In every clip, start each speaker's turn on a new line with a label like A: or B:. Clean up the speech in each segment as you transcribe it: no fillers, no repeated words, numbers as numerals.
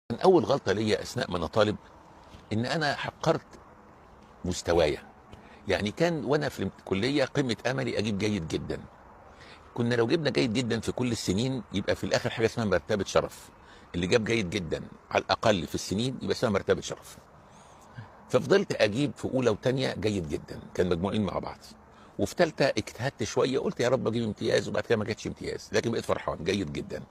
A: كان اول غلطه ليا اثناء ما انا طالب ان انا حقرت مستوايا. يعني كان وانا في الكلية قمة املي اجيب جيد جدا. كنا لو جبنا جيد جدا في كل السنين يبقى في الاخر حاجة اسمها مرتبه شرف. اللي جاب جيد جدا على الاقل في السنين يبقى اسمها مرتبه شرف. ففضلت اجيب في اولى وثانيه جيد جدا، كان مجموعين مع بعض. وفي ثالثة اجتهدت شوية، قلت يا رب اجيب امتياز، وبعد كده ما جاتش امتياز، لكن بقيت فرحان جيد جدا.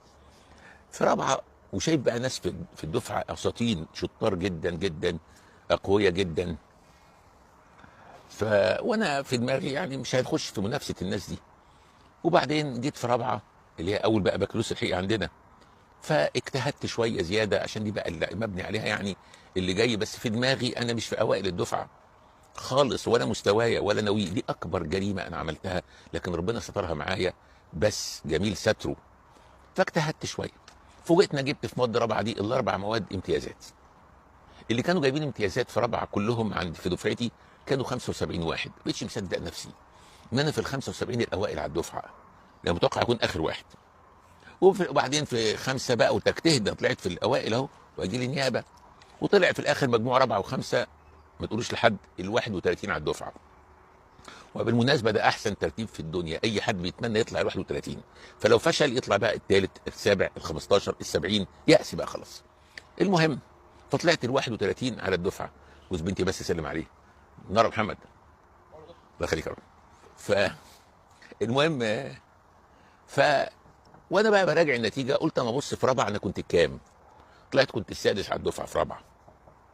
A: في رابعه وشايف بقى ناس في الدفعة اساطين شطار جدا جدا، اقوياء جدا. وانا في دماغي يعني مش هنخش في منافسه الناس دي. وبعدين جيت في رابعه اللي هي اول بقى بكالوريوس الحقيقة عندنا، فاجتهدت شوية زيادة عشان دي بقى اللي مبني عليها يعني اللي جاي. بس في دماغي انا مش في اوائل الدفعة خالص، ولا مستوايا ولا ناوي. دي اكبر جريمة انا عملتها، لكن ربنا سترها معايا، بس جميل ستره. فاجتهدت شوية، فوجئت جبت في مواد رابعه دي الاربع مواد امتيازات. اللي كانوا جايبين امتيازات في رابعه كلهم عند في دفعتي كانوا 75 واحد. ما بقتش مصدق نفسي ان انا في ال 75 الاوائل على الدفعة، لان متوقع اكون اخر واحد. وبعدين في خمسة بقى وتجتهد، طلعت في الاوائل اهو واجي لي نيابة. وطلع في الاخر مجموع رابعه وخمسة، ما تقولوش لحد، ال 31 على الدفعة. وبالمناسبة ده احسن ترتيب في الدنيا، اي حد بيتمنى يطلع ال 31، فلو فشل يطلع بقى الثالث، السابع، ال 15، ال 70، يأس بقى خلاص. المهم فطلعت ال 31 على الدفعة. جوز بنتي بس سلم عليه، نار محمد الله يخليك يا رب. فالمهم ف وانا بقى براجع النتيجة قلت انا ابص في رابعه انا كنت كام؟ طلعت كنت السادس على الدفعة في رابعه،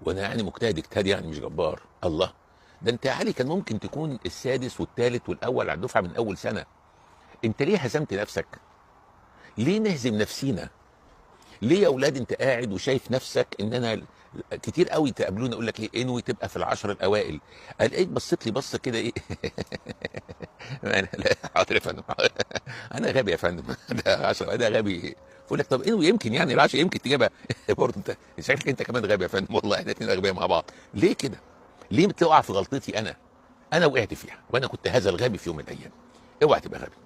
A: وانا يعني مجتهد اجتهاد يعني مش جبار. الله، ده انت يا علي كان ممكن تكون السادس والثالث والاول على الدفعة من اول سنة. انت ليه هزمت نفسك؟ ليه نهزم نفسينا؟ ليه يا اولاد انت قاعد وشايف نفسك ان انا كتير قوي تقابلوني اقول لك ايه انوي تبقى في العشر الاوائل، الاقيك بصيت لي بصة كده ايه انا لا حاضر يا فندم انا غبي يا فندم ده 10 ده غبي. بقول لك طب انوي يمكن يعني العشرة يمكن تجيبها برضه انت شايفك انت كمان غبي يا فندم، والله احنا الاثنين اغبياء مع بعض. ليه كده؟ ليه بتقع في غلطتي انا؟ انا وقعت فيها وانا كنت هذا الغبي في يوم من الايام. اوعى تبقى غبي.